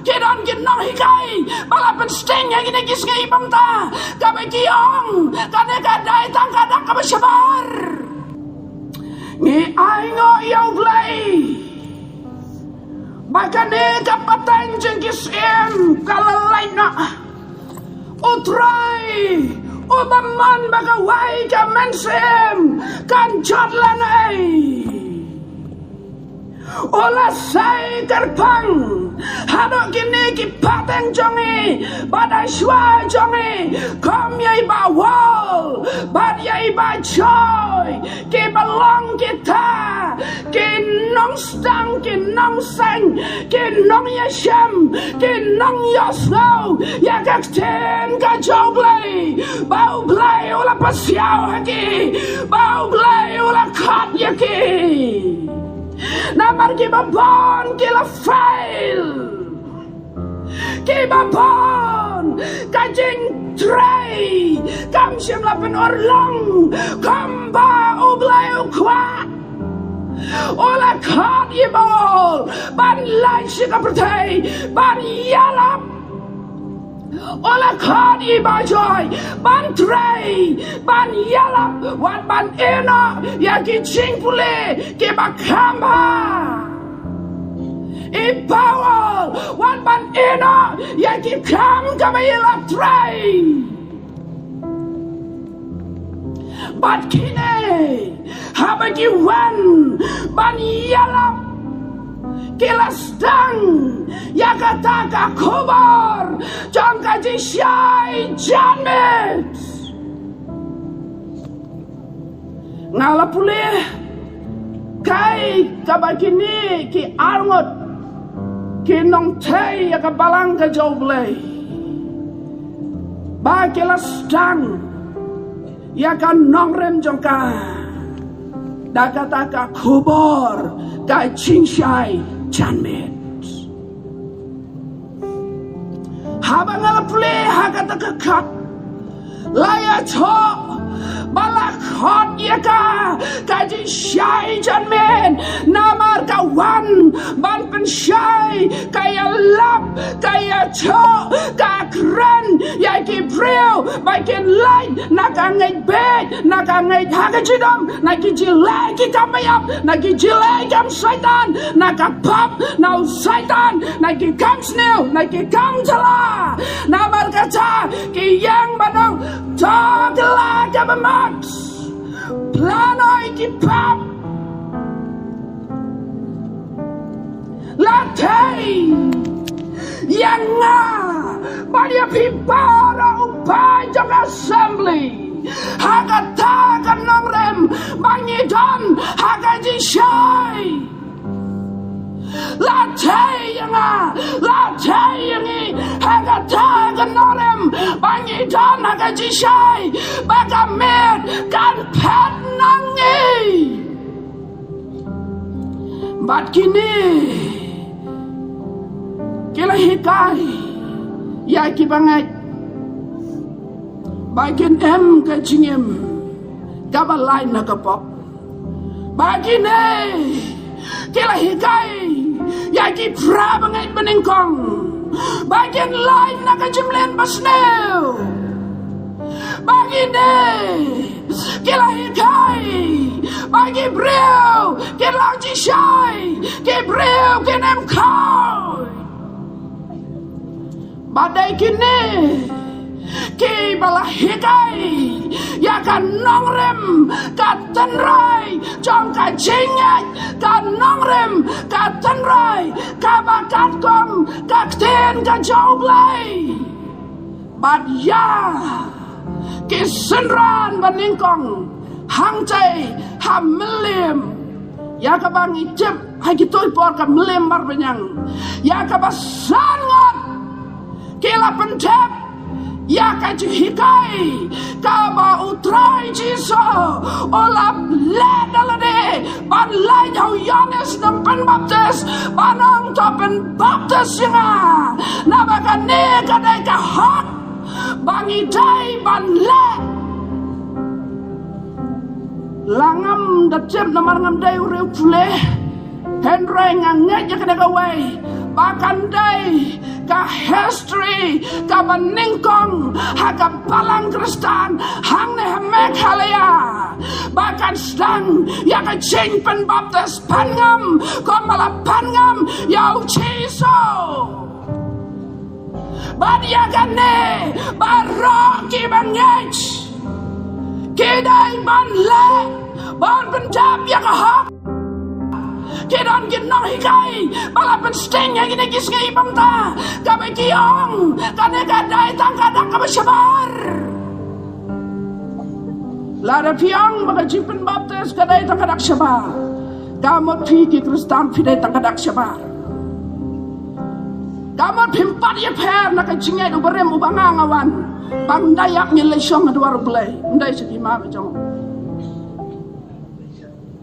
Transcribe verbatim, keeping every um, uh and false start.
Ki don ki nonghikai ba la pynsting ïa kine ki sngi bynta, kaba ki ong kane ka dei tang ka dak kaba shabar. Ngi ainguh ïa U Blei ba kane ka pateng jong ki syiem ka la lait noh. U Trai uba mon ba kawei ka mynsiem kan jot lane. U la sei kyrpang haduh kine ki pateng jong ngi bad ha shuwa jong ngi, kum ïa i Bah Wol bad ïa i Bah Joy, kiba long kita ki nongsdang, ki nongseng, ki nongïashem, ki nongïohsngew ïa ka ktien ka jong U Blei, ba U Blei u la pasiaw ha ki, ba U Blei u la khot ïa ki. Namar kiba bun ki la fail, kiba bun ka jingtrei kam shym la pynurlong kumba U Blei u kwah. U la khot ïa i Bah Wol ban leit sha ka pyrthei ban ïalap. U la khot ïa i Bah Joy ban trei, ban ïalap, wat ban ïehnoh ïa ki jingpule kiba kham bha. I Bah Wol wat ban ïehnoh ïa ki kam kaba ïalap trei. Bad kine haba ki wan ban ïalap, ki la sdang ïa kata ka khubor jong ka jingshai janmiet. Nga la pule kaei kaba kine ki arngut ki nongthei ïa ka balang ka jong U Blei, ba ki la sdang ïa ka nongrim jong ka da kata ka khubor ka jingshai janmiet. Haba nga la pule ha kata ka khot, la ïathuh ba la khot ïa ka ka jingshai janmiet, namar ka wan ban pynshai, ka ïalap, ka ïathuh, ka kren ïa ki briew ba kin leit na ka ngeit beit, na ka ngeit ha ka jingdum, na ki jingleh ki kam baïap, na ki jingleh kam Soitan, na ka pop, na u Soitan, na ki kam sniew, na ki kam jhala. Namar kata ki ïeng ban ong, to kylla kaba mat, phla noh ïa ki pop. La thei ïa nga bad ïa phi baroh u paid jong ka assembly ha kata ka nongrim ba ngi don ha ka jingshai. La thei ïa nga, la thei ïa ngi ha kata ka nongrim ba ngi don ha ka jingshai, ba ka miet kan phet na ngi. Bad kine ki la hikai ïa ki bangeit ba kin em ka jingim kaba lait na ka pop. Bad kine ki la hikai ïa ki para bangeit banyngkong ba kin lait na ka jingmlien basniew. Bad kine ki la hikai ba ki briew kin long jingshai, ki briew kin em khuid. Bad dei kine kiba la hikai ïa ka nongrim ka tynrai jong ka jingngeit, ka nongrim ka tynrai kaba katkum ka ktien ka jong U Blei. Bad ïa ki synran banyngkong hangtei ha Mylliem, ïa kaba ngi tip ha kito ki por ka Mylliem Marbaniang, ïa kaba san ngut ki la pyntip ïa ka jinghikai kaba U Trai Jisu u la leh da lade ban leit ha u Ïoannis Nongpynbaptis ban ong, to pynbaptis ïa nga, naba kane ka dei ka hok ba ngi dei ban leh. La ngam da tip namar ngam dei u riewpule, hynrei nga ngeit ïa kane kawei ba kan dei Ka history kaba nyngkong ha ka Balang Khristan hangne ha Meghalaya ba kan sdang ïa ka jingpynbaptis pangam, kumba la pangam ïa u Jisu. Bad ïa kane baroh kiba ngeit ki dei ban leh, ban pyndap ïa ka hok. Ki don ki nonghikai ba la pynsting ïa kine ki sngi bynta kaba ki ong kane ka dei tang ka dak kaba shabar. Lada phi ong ba ka jingpynbaptis ka dei tang ka dak shabar, ka mut phi ki Khristan phi dei tang ka dak shabar. Ka mut phim pat ïapher na ka jingngeit u barim uba nga nga wan, ba ym da ïap ngin leit shong ha dwar U Blei. Ym dei sha phi ma ka jong.